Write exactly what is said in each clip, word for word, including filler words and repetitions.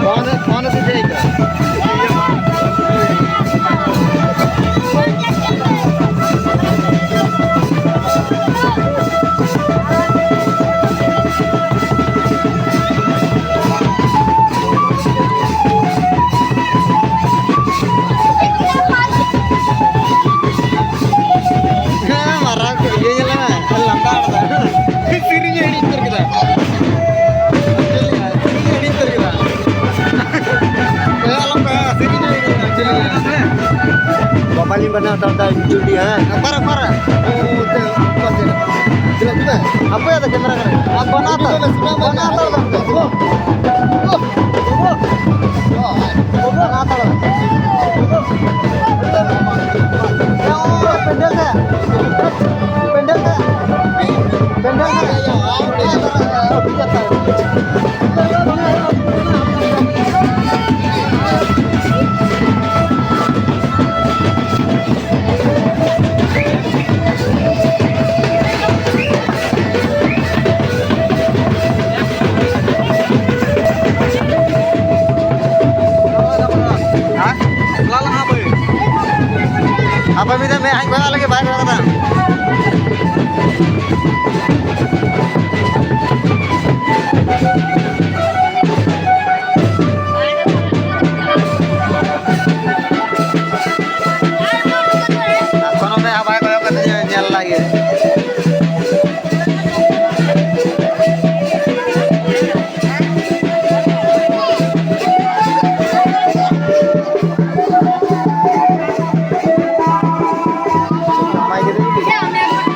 Phone, phone ᱛᱮ ᱪᱮᱫ ᱦᱩᱭᱩᱜᱼᱟ? ᱦᱮᱸ, ᱢᱟᱨᱟᱝ ᱠᱚ ᱤᱭᱟᱹ ᱧᱮᱞ ᱢᱮ, ᱞᱟᱸᱫᱟ ᱟᱲᱟᱜ᱾ ᱥᱮᱨᱮᱧ ᱮ ᱦᱤᱲᱤᱧ ᱩᱛᱟᱹᱨ ᱠᱮᱫᱟ᱾ ᱥᱮᱨᱮᱧ ᱮ ᱦᱤᱲᱤᱧ ᱩᱛᱟᱹᱨ ᱠᱮᱫᱟ᱾ ᱠᱚᱭᱚᱜ ᱟᱞᱚᱢ ᱠᱚᱭᱚᱜᱟ, ᱥᱮᱨᱮᱧ ᱮ ᱦᱤᱲᱤᱧ ᱩᱛᱟᱹᱨ ᱠᱮᱫᱟ᱾ ᱵᱟᱵᱟ ᱞᱤᱧ ᱵᱮᱱᱟᱣ ᱦᱟᱛᱟᱲ ᱫᱟ ᱡᱩᱞᱤ, ᱦᱮᱸ᱾ ᱚᱠᱟᱨᱮ, ᱚᱠᱟᱨᱮ? ᱚ, ᱚᱱᱛᱮ, ᱚᱱᱛᱮ᱾ ᱦᱟᱯᱳᱭᱟ ᱫᱚ ᱠᱮᱢᱮᱨᱟ ᱠᱟᱱᱟ᱾ ᱟᱨ ᱵᱟᱱᱟ ᱦᱟᱛᱟᱲ᱾ ᱵᱟᱱᱟ ᱦᱟᱛᱟᱲ ᱫᱚ᱾ ᱯᱮᱱᱰᱮᱞ ᱥᱮ? ᱯᱮᱱᱰᱮᱞ ᱥᱮ? ᱯᱮᱱᱰᱮᱞ ᱥᱮ? ᱦᱮᱸ? ᱮᱠᱞᱟ ᱞᱟᱝ ᱦᱟᱯᱮ᱾ ᱦᱟᱯᱮ ᱢᱤᱫ ᱫᱷᱟᱣ ᱢᱮᱫ ᱦᱟᱸᱜ ᱠᱚᱭᱚᱜ ᱞᱮᱜᱮ, ᱵᱟᱭ ᱠᱚᱭᱚᱜ ᱠᱟᱫᱟ᱾ ᱮᱠᱷᱚᱱᱳ ᱢᱮᱫ ᱦᱟᱸᱜ ᱵᱟᱭ ᱠᱚᱭᱚᱜ ᱠᱟᱫᱤᱧᱟ, ᱧᱮᱞ ᱞᱟᱜᱮ᱾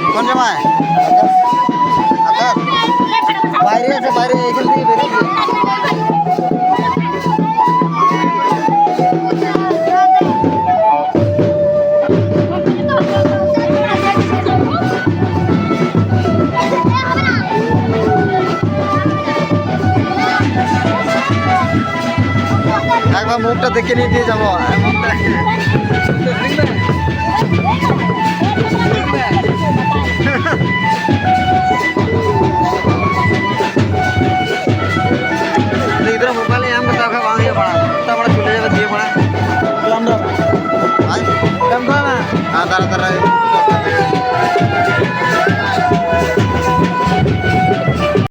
ᱚᱠᱚᱭ ᱡᱚᱢᱟᱭ? ᱟᱠᱟᱥ? ᱵᱟᱭᱨᱮ ᱟᱪᱷᱮ, ᱵᱟᱭᱨᱮ, ᱮᱠᱷᱮᱱ ᱛᱮᱜᱮ ᱵᱮᱨᱮᱫ ᱜᱮ᱾ একবার মুখটা দেখে নিতে যাবো। মুখটা।